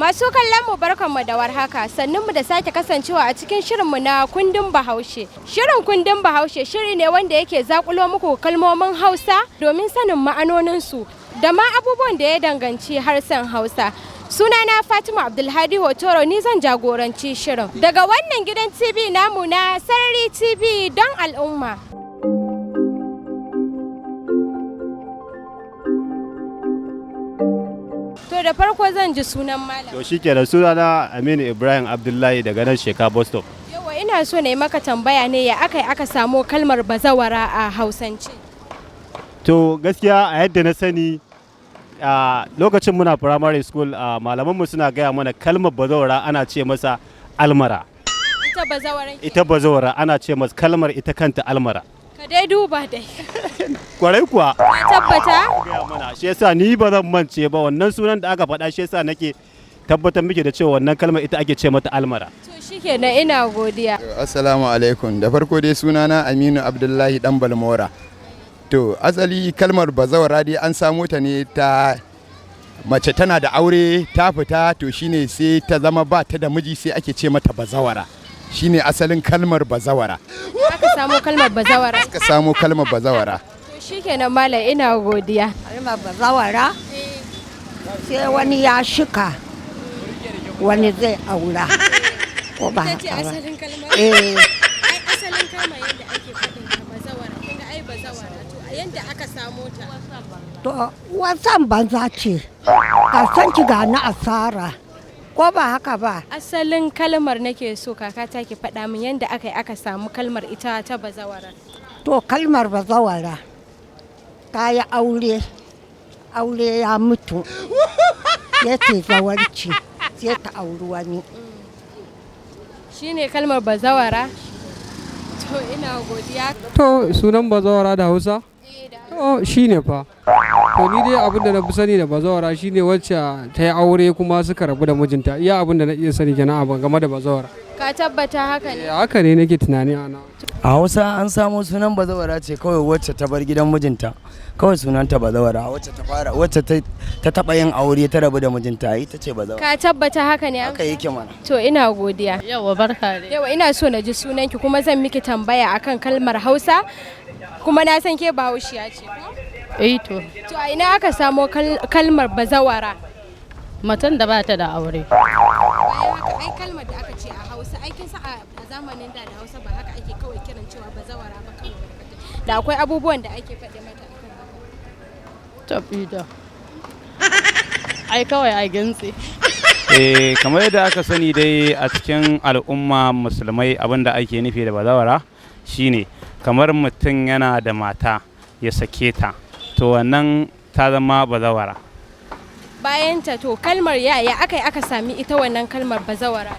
Masu kallon mu, barkanmu da warhaka, sannunmu da sake kasancewa a cikin shirinmu na Kundin Bahaushe. Shirin Kundin Bahaushe shiri ne wanda yake zakulo muku kalmomin Hausa domin sanin ma'anoninsu da ma abubuwan da ya danganci harshen Hausa. Sunana Fatima Abdulhadi Hotoro, ni zan jagoranci shirin. Daga wannan gidan TV namu na Sarari TV don al'umma. To, da farko zan ji sunan malam. To shi kenan, sunana Aminu Ibrahim Abdullahi daga nan Sheka Bus Stop. Yawa, ina so na yi maka tambaya ne, ya aka yi aka samo kalmar bazawara a Hausance? To, gaskiya a yadda na sani, a lokacin muna primary school, a malamanmu suna gaya mana kalmar bazawara ana ce masa almara. Ita bazawaran ke. Ita bazawara ana ce masa kalmar ita kanta almara. Ka dai duba dai. Kwarai kuwa. Ka tabbata? Gaya mana shi yasa ni ba zan mance ba wannan sunan da aka faɗa, shi yasa nake tabbatar miki da cewa wannan kalmar ita ake ce mata almara. To shikenan, ina godiya. Assalamu alaikum. Da farko dai sunana Aminu Abdullahi Dan Balmora. To, asali kalmar bazawara dai an samo ta ne ta mace tana da aure ta fita, to shine sai ta zama ba ta da miji, sai ake ce mata bazawara. Shine asalin kalmar bazawara. Aka samo kalmar bazawara. Aka samo kalmar bazawara. To shikenan malam, ina godiya. Kalmar bazawara sai wani ya shika wani zai aura, ko ba Ita ce haka ba? asalin kalmar? Eh. Ai asalin kalmar yadda ake faɗin ta bazawara. Kin ga ai bazawara, to a yanda aka samo ta. To, wasan banza ce, ka san ki ga na asara, ko ba haka ba? Asalin kalmar nake so kakata ki faɗa min, yanda aka yi aka samu kalmar ita ta bazawara. To, kalmar bazawara ta yi aure, aure ya mutu, ya ce zawarci, sai ta auri wani. Shine kalmar bazawara? To, ina godiya. To, sunan bazawara da Hausa? To, shi ne fa. To, ni dai abin da na fi sani da bazawara shine wacce ta yi aure kuma suka rabu da mijinta. Iya abin da na iya sani kenan abu game da bazawara. Ka tabbata haka ne? Eh, haka ne nake tunani ana. A Hausa an samo sunan bazawara ce kawai wacce ta bar gidan mijinta, kawai sunanta bazawara, wacce ta fara, wacce ta taba yin aure ta rabu da mijinta, ita ce bazawara. Ka tabbata haka ne? Haka yake mana. To, ina godiya. Yauwa, barka dai. Yawa, ina so na ji sunanki kuma zan miki tambaya akan kalmar Hausa, kuma na san ke Bahaushiya ce ko? Eh to, To, a ina aka samo kalmar bazawara? Macen da ba ta da aure. Bayan haka, ai kalmar da aka ce a Hausa, ai kin san a zamanin da da Hausa ba haka ake kawai kiran cewa bazawara ba kawai barkatai. Da akwai abubuwan da ake faɗi mata akan haka. Tafi da. Ai kawai ai gintse. Eh, kamar yadda aka sani dai a cikin al'umma musulmai, abin da ake nufi da bazawara shine kamar mutum yana da mata ya sake ta, to wannan ta zama bazawara. Bayan ta, to kalmar yaya aka yi aka sami ita wannan kalmar bazawara?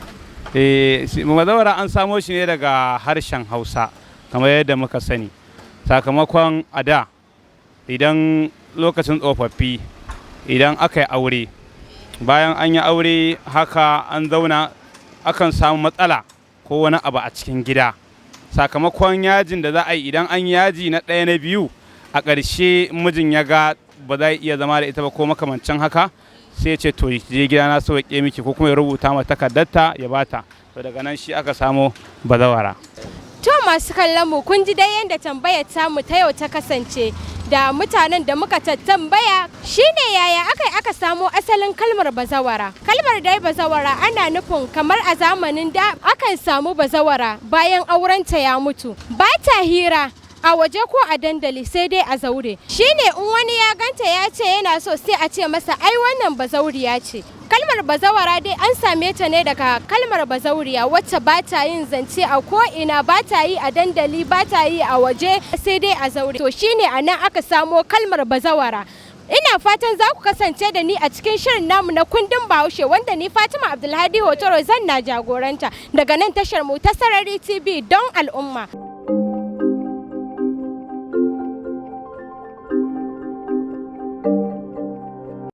Eh, bazawara an samo shi ne daga harshen Hausa kamar yadda muka sani, sakamakon a da idan lokacin tsofaffi idan aka yi aure, bayan an yi aure haka an zauna, akan samu matsala ko wani abu a cikin gida. Sakamakon yajin da za a yi, idan an yi yaji na ɗaya, na biyu, a ƙarshe mijin ya ga ba za iya zama da ita ba ko makamancin haka, sai ya ce, "To, je gida na sauƙe miki," ko kuma ya rubuta mata takardarta ya bata. To, daga nan shi aka samo bazawara. To, masu kallon mu, kun ji dai yadda tambayar tamu ta yau ta kasance da mutanen da muka tambaya, shine yaya aka yi aka samo asalin kalmar bazawara. Kalmar dai bazawara ana nufin kamar a zamanin da akan samu bazawara bayan aurenta ya mutu. Ba ta hira a waje ko a dandali, sai dai a zaure. Shine in wani ya ganta ya ce yana so, sai a ce masa, "Ai wannan bazauriya ce." Kalmar bazawara dai an same ta ne daga kalmar bazauriya, wacce ba ta yin zance a ko'ina, ba ta yi a dandali, ba ta yi a waje, sai dai a zaure. To, shine a nan aka samo kalmar bazawara. Ina fatan za ku kasance da ni a cikin shirin namu na Kundin Bahaushe, wanda ni Fatima Abdulhadi Hotoro zan na jagoranta daga nan tashar mu ta Sarari TV don al'umma.